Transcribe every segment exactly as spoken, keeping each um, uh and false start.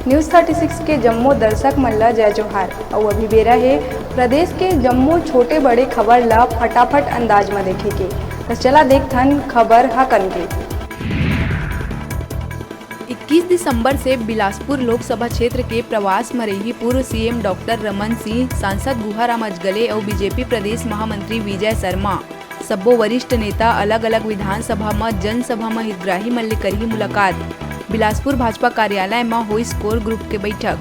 News thirty six के जम्मो दर्शक मन ल जय जोहार। अउ अभी बेरा हे प्रदेश के जम्मो छोटे बड़े खबर ल फटाफट अंदाज म देखे के। त चला देखथन खबर ह कन के। इक्कीस दिसंबर से बिलासपुर लोकसभा क्षेत्र के प्रवास म रही पूर्व सीएम डॉक्टर रमन सिंह, सांसद गुहाराम अजगले अउ बीजेपी प्रदेश महामंत्री विजय शर्मा। सब्बो वरिष्ठ नेता अलग-अलग विधानसभा म जनसभा म हितग्राही मन ले करही मुलाकात। बिलासपुर भाजपा कार्यालय म होइस कोर ग्रुप के बैठक।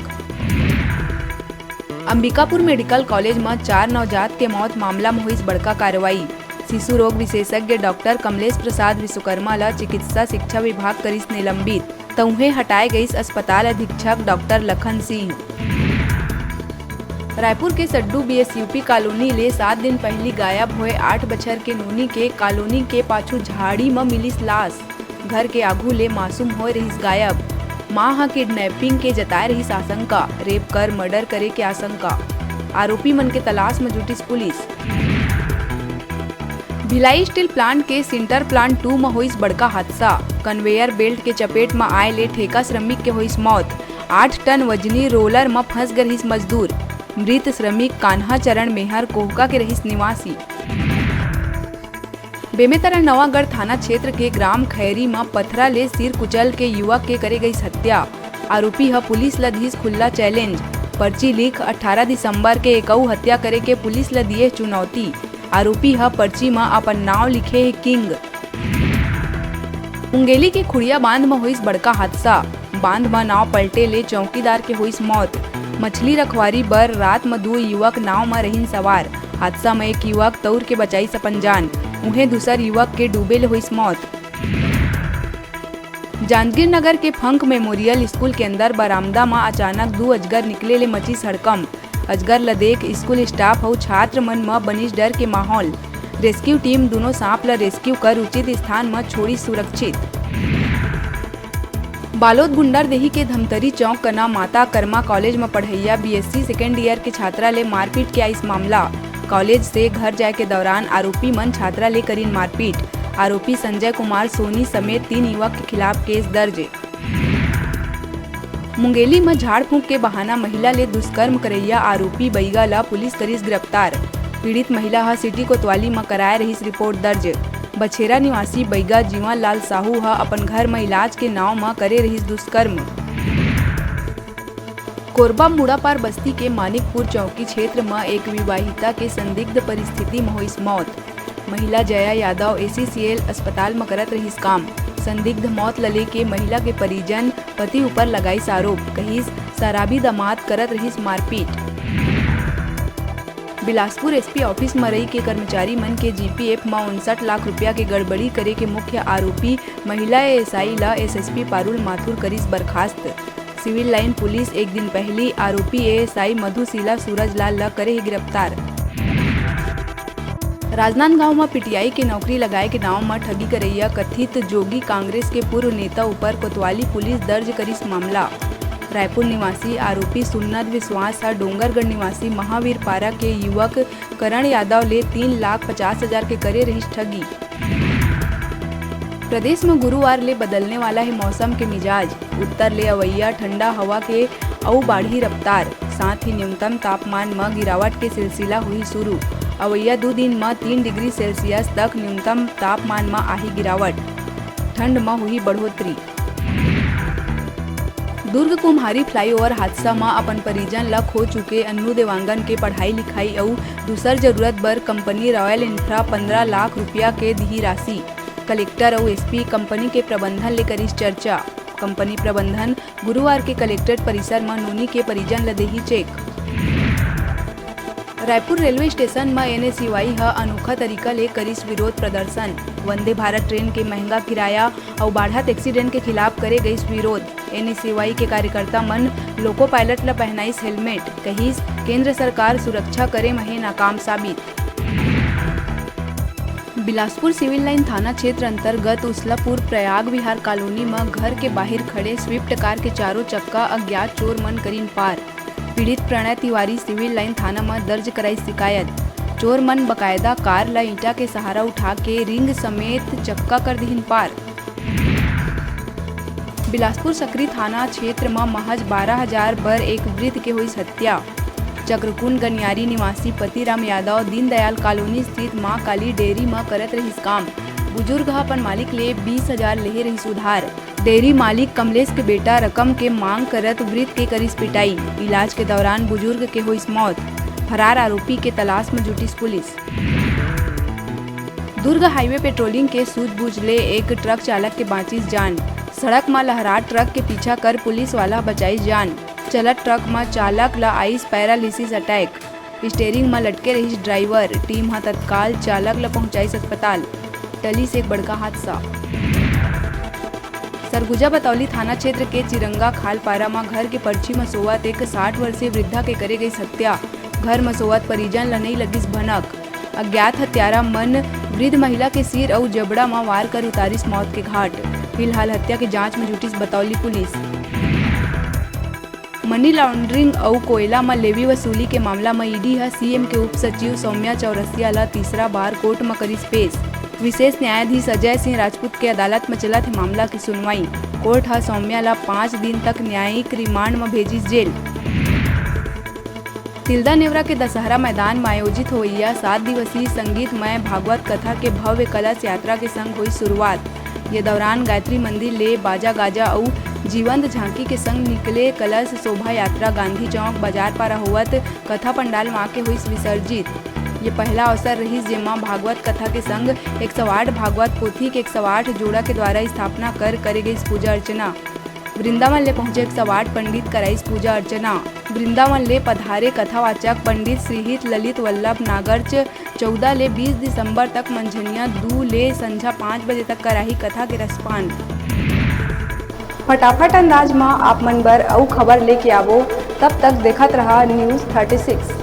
अंबिकापुर मेडिकल कॉलेज म चार नवजात के मौत मामला म होइस बड़का कार्रवाई। शिशु रोग विशेषज्ञ डॉक्टर कमलेश प्रसाद विश्वकर्मा ल चिकित्सा शिक्षा विभाग करिस निलंबित, त उहें हटाए गइस अस्पताल अधीक्षक डॉक्टर लखन सिंह। रायपुर के सड्डू बीएसयूपी कॉलोनी ले सात दिन पहिली गायब होए आठ बछर के नोनी के कॉलोनी के पाछू झाड़ी म मिलिस लाश। घर के आघू ले मासूम होए रहिस गायब। मां ह किडनैपिंग के जताए रहिस आशंका, रेप कर मर्डर करे के आशंका। आरोपी मन के तलाश म जुटिस पुलिस। भिलाई स्टील प्लांट के सिंटर प्लांट टू म होइस बड़का हादसा। कन्वेयर बेल्ट के चपेट म आए ले ठेका श्रमिक के होइस मौत। आठ टन वजनी रोलर म फंस गे रहिस मजदूर। मृत श्रमिक कान्हा चरण मेहर कोहका के रहिस निवासी। बेमेतरा नवागढ़ थाना क्षेत्र के ग्राम खैरी म पथरा ले सिर कुचल के युवक के करे गइस हत्या। आरोपी ह पुलिस ल दिस खुल्ला चैलेंज। पर्ची लिख अठारह दिसंबर के एकऊ हत्या करे के पुलिस ल दिए चुनौती। आरोपी ह पर्ची म अपन नाव लिखे हे किंग। मुंगेली के खुड़िया बांध म होइस बड़का हादसा। बांध म नाव पलटे ले चौकीदार के होइस मौत। मछली रखवारी बर रात म दू युवक नाव म रहिन सवार। हादसा म एक युवक तौर के बचाइस अपन जान, उहें दूसर युवक के डूबे ले होइस मौत। जांजगीर नगर के फंक मेमोरियल स्कूल के अंदर बरामदा म अचानक दू अजगर निकले ले मचिस हड़कंप। अजगर ल देख स्कूल स्टाफ अउ छात्र मन म बनिस डर के माहौल। रेस्क्यू टीम दूनों सांप ल रेस्क्यू कर उचित स्थान म छोड़िस सुरक्षित। बालोद गुंडरदेही के धमतरी चौक कना माता कर्मा कॉलेज म पढ़इया बीएससी सेकेंड ईयर के छात्रा ले मारपीट के आइस मामला। कॉलेज से घर जाए के दौरान आरोपी मन छात्रा ले करिन मारपीट। आरोपी संजय कुमार सोनी समेत तीन युवक के खिलाफ केस दर्ज। मुंगेली म झाड़ फूंक के बहाना महिला ले दुष्कर्म करइया आरोपी बइगा ल पुलिस करिस गिरफ्तार। पीड़ित महिला ह सिटी कोतवाली म कराए रहिस रिपोर्ट दर्ज। बछेरा निवासी बइगा जीवन लाल साहू ह अपन घर म इलाज के नाव म करे रहिस दुष्कर्म। कोरबा मुड़ापार बस्ती के मानिकपुर चौकी क्षेत्र म एक विवाहिता के संदिग्ध परिस्थिति म होइस मौत। महिला जया यादव एसीसीएल अस्पताल म करत रहिस काम। संदिग्ध मौत ल लेके महिला के परिजन पति ऊपर लगाइस आरोप, कहिस शराबी दामाद करत रहिस मारपीट। बिलासपुर एसपी ऑफिस म रही के कर्मचारी मन के जीपीएफ म उनसठ लाख रुपया के गड़बड़ी करे के मुख्य आरोपी महिला एएसआई ल एसएसपी पारुल माथुर करिस बर्खास्त। सिविल लाइन पुलिस एक दिन पहिली आरोपी एएसआई मधुशीला सूरजलाल ल करे हे गिरफ्तार। राजनांदगांव म पीटीआई के नौकरी लगाए के नांव म ठगी करइया कथित जोगी कांग्रेस के पूर्व नेता ऊपर कोतवाली पुलिस दर्ज करिस मामला। रायपुर निवासी आरोपी सुन्नत विश्वास ह डोंगरगढ़ निवासी महावीर पारा के युवक करण यादव ले तीन लाख पचास हजार के करे रहिस ठगी। प्रदेश म गुरुवार ले बदलने वाला हे मौसम के मिजाज। उत्तर ले अवइया ठंडा हवा के अउ बाढ़ही रफ्तार, साथ ही न्यूनतम तापमान म गिरावट के सिलसिला होही शुरू। अवइया दू दिन म तीन डिग्री सेल्सियस तक न्यूनतम तापमान म आही गिरावट, ठंड म होही बढ़ोतरी। दुर्ग कुम्हारी फ्लाईओवर हादसा म अपन परिजन ल खो चुके अन्नू देवांगन के पढ़ाई लिखाई अउ दूसर जरूरत बर कंपनी रॉयल इंफ्रा पंद्रह लाख रुपया के दिही राशि। कलेक्टर अउ एसपी कंपनी के प्रबंधन ले करिस चर्चा। कंपनी प्रबंधन गुरुवार के कलेक्ट्रेट परिसर म नोनी के परिजन ल देही चेक। रायपुर रेलवे स्टेशन म एनएसयूआई ह अनोखा तरीका ले करिस विरोध प्रदर्शन। वंदे भारत ट्रेन के महंगा किराया अउ बाढ़त एक्सीडेंट के खिलाफ करे गइस विरोध। एनएसयूआई के कार्यकर्ता मन लोको पायलट ल पहनाइस हेलमेट, कहिस, केंद्र सरकार सुरक्षा करे म हे नाकाम साबित। बिलासपुर सिविल लाइन थाना क्षेत्र अंतर्गत उसलापुर प्रयाग विहार कॉलोनी म घर के बाहिर खड़े स्विफ्ट कार के चारों चक्का अज्ञात चोर मन करिन पार। पीड़ित प्रणय तिवारी सिविल लाइन थाना म दर्ज कराई शिकायत। चोर मन बकायदा कार ल ईंटा के सहारा उठा के रिंग समेत चक्का कर दिहिन पार। बिलासपुर सकरी थाना क्षेत्र म महज बारह हजार बर एक वृद्ध के होइस हत्या। चक्रकुंड गनियारी निवासी पतिराम यादव दीनदयाल कॉलोनी स्थित मां काली डेयरी म करत रहिस काम। बुजुर्ग ह अपन मालिक ले बीस हजार लेहे रहिस उधार। डेयरी मालिक कमलेश के बेटा रकम के मांग करत वृद्ध के करिस पिटाई। इलाज के दौरान बुजुर्ग के होइस मौत। फरार आरोपी के तलाश म जुटिस पुलिस। दुर्ग हाईवे पेट्रोलिंग के सूझबूझ ले एक ट्रक चालक के बांचिस जान। सड़क म लहरात ट्रक के पीछा कर पुलिस वाला बचाइस जान। चलत ट्रक म चालक ल आइस पैरालिसिस अटैक। स्टीयरिंग म लटके रहिस ड्राइवर। टीम ह तत्काल चालक ल पहुंचाइस अस्पताल। टलिस एक बड़का हादसा। सरगुजा बतौली थाना क्षेत्र के चिरंगा खालपारा म घर के परछी म सोवत एक साठ वर्षीय वृद्धा के करे गइस हत्या। घर म सोवत परिजन ल नइ लगिस भनक। अज्ञात हत्यारा मन वृद्ध महिला के सिर अउ जबड़ा म वार कर उतारिस मौत के घाट। फिलहाल हत्या के जांच म जुटिस बतौली पुलिस। मनी लॉन्ड्रिंग अउ कोयला म लेवी वसूली के मामला म ईडी ह सीएम के उप सचिव सौम्या चौरसिया ल तीसरा बार कोर्ट म करिस पेश। विशेष न्यायाधीश अजय सिंह राजपूत के अदालत म चलत हे मामला के सुनवाई। कोर्ट ह सौम्या ल पाँच दिन तक न्यायिक रिमांड म भेजिस जेल। तिल्दा नेवरा के दशहरा मैदान म आयोजित होवइया सात दिवसीय संगीतमय भागवत कथा के भव्य कलश यात्रा के संग होइस शुरुआत। ये दौरान गायत्री मंदिर ले बाजा गाजा अउ जीवंत झांकी के संग निकले कलश शोभा यात्रा गांधी चौक बाजार पारा होवत कथा पंडाल म आके होइस विसर्जित। ये पहला अवसर रहिस, जेमा भागवत कथा के संग एक सौ आठ भागवत पोथी के एक सौ आठ जोड़ा के द्वारा स्थापना कर करे गइस पूजा अर्चना। वृंदावन ले पहुंचे एक सौ आठ पंडित कराइस पूजा अर्चना। वृंदावन ले पधारे कथावाचक पंडित श्रीहित ललित वल्लभ नागर्च चौदह ले बीस दिसंबर तक मंझनिया दू ले संझा पाँच बजे तक कराही कथा के रसपान। फटाफट अंदाज म आप मन बर अउ खबर लेके आवो, तब तक देखत रहा News thirty six।